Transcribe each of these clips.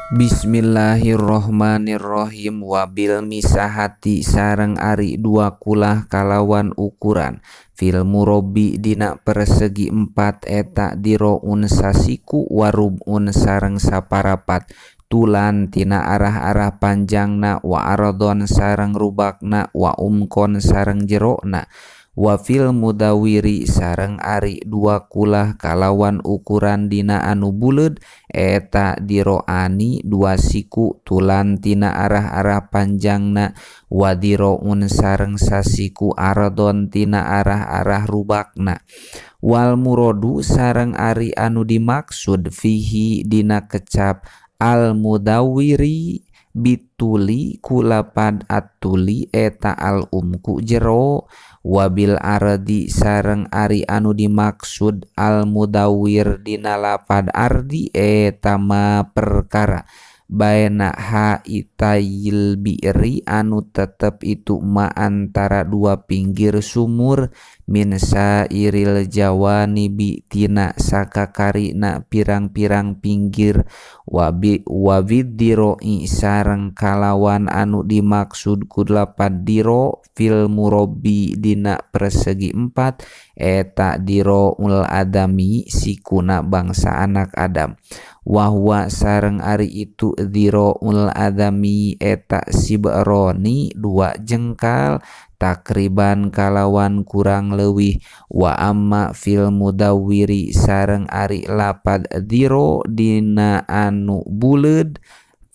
Bismillahirrohmanirrohim. Wabil misahati sareng ari dua kulah kalawan ukuran fil murabbi dina persegi 4 eta diroun sasiku warubun sareng saparapat tulan tina arah-arah panjangna wa aradon sareng rubakna wa umkon sareng jerokna wa fil mudawiri sareng ari dua kulah kalawan ukuran dina anu buleud eta diroani dua siku tulan tina arah-arah panjangna wa diroun sareng sasiku aradon tina arah-arah rubakna wal murodu sareng ari anu dimaksud fihi dina kecap al mudawiri bituli kulapad atuli eta al umku jero wabil ardi sareng ari anu dimaksud al mudawir dina lapad ardi eta ma perkara baena ha itayil bi'ri anu tetep itu ma antara dua pinggir sumur min sairil jawanibi tina sakakarina pirang-pirang pinggir wabi wabidiroi sareng kalawan anu dimaksud ku lapad diro fil murabbi dina persegi 4 eta diroul adami sikuna bangsa anak Adam wahwa sareng ari itu diroul adami eta sibroni dua jengkal takriban kalawan kurang leuwih wa amma fil mudawiri sareng ari lapad diro dina anu buleud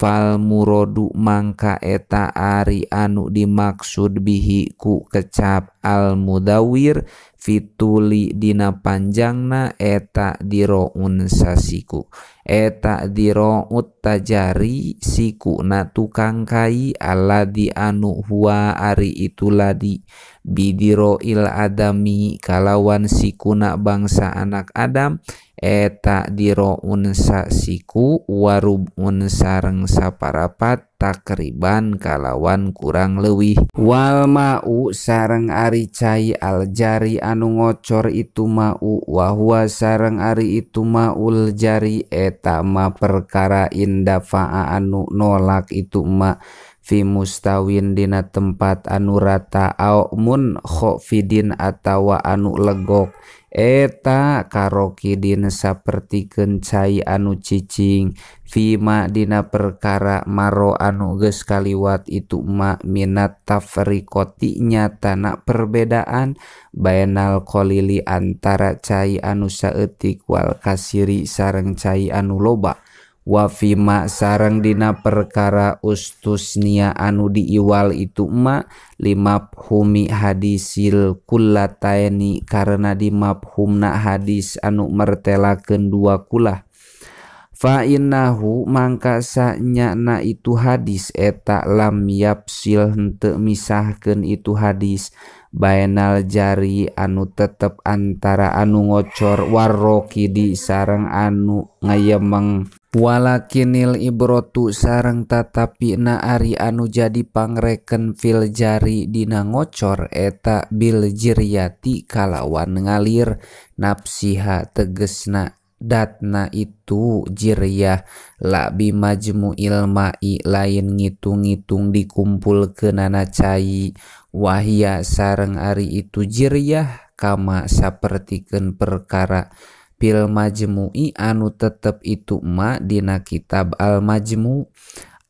fal murodu mangka eta ari anu dimaksud bihi ku kecap al mudawir fituli dina panjangna eta diroun sasiku eta dirout tajari sikuna tukang kai aladi anu huwa ari itu ladi bidiroil adami kalawan sikuna bangsa anak Adam eta diroun sasiku warubun sareng saparapat takriban kalawan kurang leuwih wal ma'u sareng ari cai aljari anu ngocor itu ma'u wahwa sareng ari itu ma'ul jari eta ma perkara indafa'a anu nolak itu ma fi mustawin dina tempat anu rata au mun khofidin atawa anu legok eta karokidin sapertikeun cai anu cicing fima dina perkara maro anu geus kaliwat itu ma minat tafriqoti nyatana perbedaan bainal qalili antara cai anu saeutik wal kasiri sareng cai anu loba wa fima sareng dina perkara ustusnia anu diiwal itu ma limafhumi hadisil kullataini karena dimafhumna hadis anu mertelakeun dua kulah fa innahu mangka sanyana itu hadis eta lam yapsil henteu misahkeun itu hadis bainal jari anu tetep antara anu ngocor warrokidi sareng anu ngayemeng walakinil ibrotu sareng tatapi na ari anu jadi pangreken fil jari dina ngocor eta bil jiryati kalawan ngalir nafsiha tegesna datna itu jiryah la bimajmu'il ma'i lain ngitung-ngitung dikumpulkeunana cai wahia sareng ari itu jiryah kama sapertikeun perkara fil majmu'i anu tetep itu ma dina kitab al majmu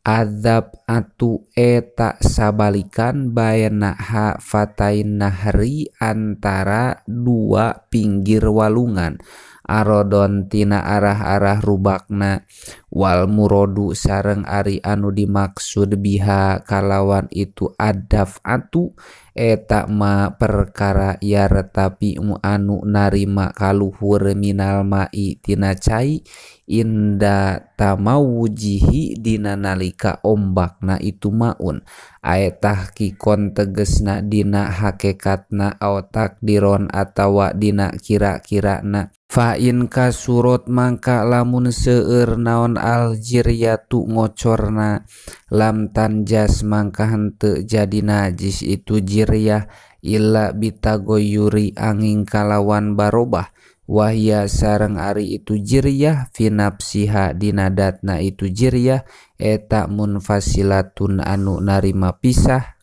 adzab atu eta sabalikan baena ha fatain nahri antara dua pinggir walungan arodon tina arah-arah rubakna wal murodu sareng ari anu dimaksud biha kalawan itu adaf atu eta ma perkara yartapi anu narima kaluhur minal ma'i tina cai inda tamawujihi dina nalika ombakna itu maun aetah kikon tegesna dina hakekatna au takdiron atawa dina kira-kirana fa in kasurot mangka lamun seueur naon aljiryatu ngocorna lam tanjas mangka henteu jadi najis itu jiryah illa bitagoyuri angin kalawan barobah Wahya sareng ari itu jiriyah fi nafsiha dina datna itu jiriyah eta munfasilatun anu narima pisah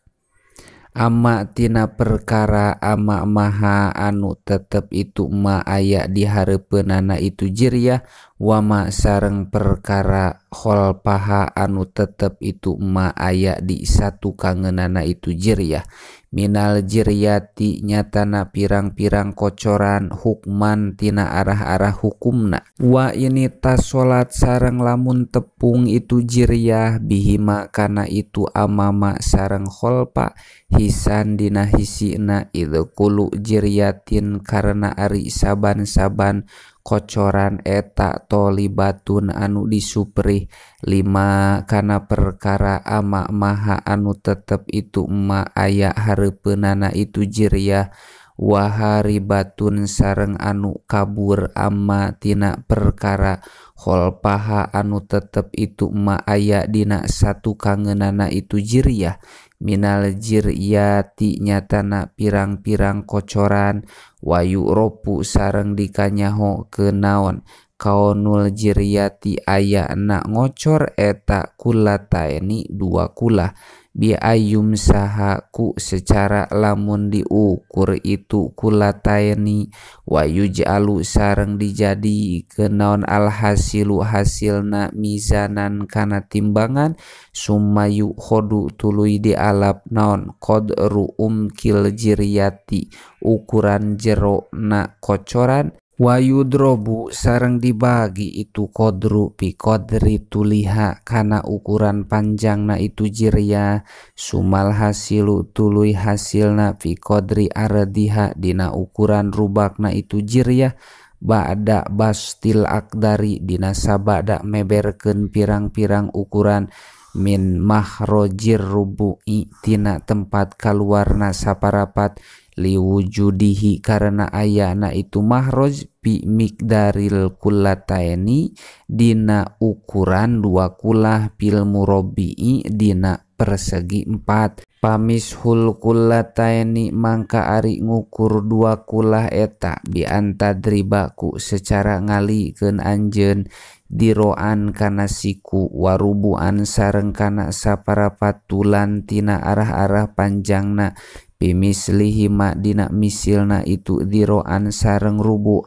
ama tina perkara ama maha anu tetep itu ma aya di hareupeunana itu jiriyah wama sareng perkara kholpaha anu tetep itu ma aya di satu kangeunana itu jiriyah minal jiryati nyatana pirang-pirang kocoran hukman tina arah-arah hukumna wa ini tas salat sareng lamun tepung itu jiryah bihima kana itu amama sareng kholpa hisan dina hisina idz kulu jiryatin karena ari saban-saban kocoran eta tolibatun anu disuprih lima kana perkara ama maha anu tetep itu ma aya hareupeunana itu jiryah waharibatun sareng anu kabur ama tina perkara kholpaha anu tetep itu ma aya dina satu kangeunana itu jiryah minal jiryati nyatana pirang-pirang kocoran wayu ropu sareng dikanyaho kenaon kaonul jiryati ayana ngocor eta kulataeni dua kula bi ayum saha ku secara lamun diukur itu kulataeni wayu jalu sareng dijadi kenaon alhasilu hasilna mizanan kana timbangan sumayu khodu tuluy dialap naon qadru umkil jiryati ukuran jero na kocoran wayudrobu sareng dibagi itu qadru bi qadri tuliha kana ukuran panjangna itu jiryah sumal hasilu tuluy hasilna fi qadri ardiha dina ukuran rubakna itu jiryah ba'da bastil akdari dina sabada meberkeun pirang-pirang ukuran min mahrojir rubu'i tina tempat kaluarna saparapat liwujudihi karena ayana itu mahroj bi miqdaril kullataini dina ukuran dua kulah fil murabbi'i dina persegi 4 pamishul kullataini mangka ari ngukur dua kulah eta bi antadribaku secara ngalikeun anjeun diroan kana siku warubuan sareng kana saparapat tulan tina arah-arah panjangna bimislihi ma dina misilna itu diroan sareng rubu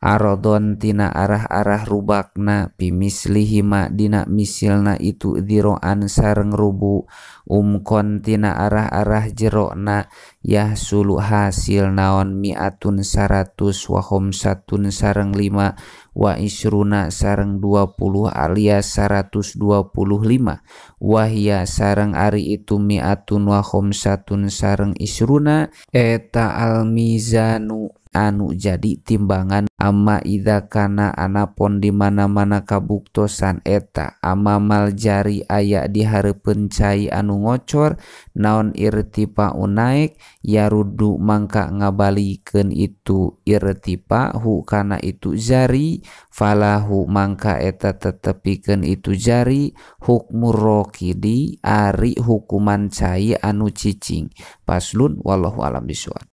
arodon tina arah-arah rubakna bimislihi ma dina misilna itu diroan sareng rubu umkon tina arah-arah jerokna yahsulu hasil naon mi'atun 100 wa khamsatun sareng 5 wa isruna sareng 20 alias 125 wahya sareng ari itu mi'atun wa khamsatun sareng isruna eta almizanu anu jadi timbangan amma idza kana anapon di mana-mana kabuktosan eta amamal jari aya di hareupeun cai anu ngocor naon irtifa'u naek yarudu mangka ngabalikeun itu irtifa'hu kana itu jari falahu mangka eta tetepikeun itu jari hukmur raqidi ari hukuman cai anu cicing. Paslun wallahu alam bisawab.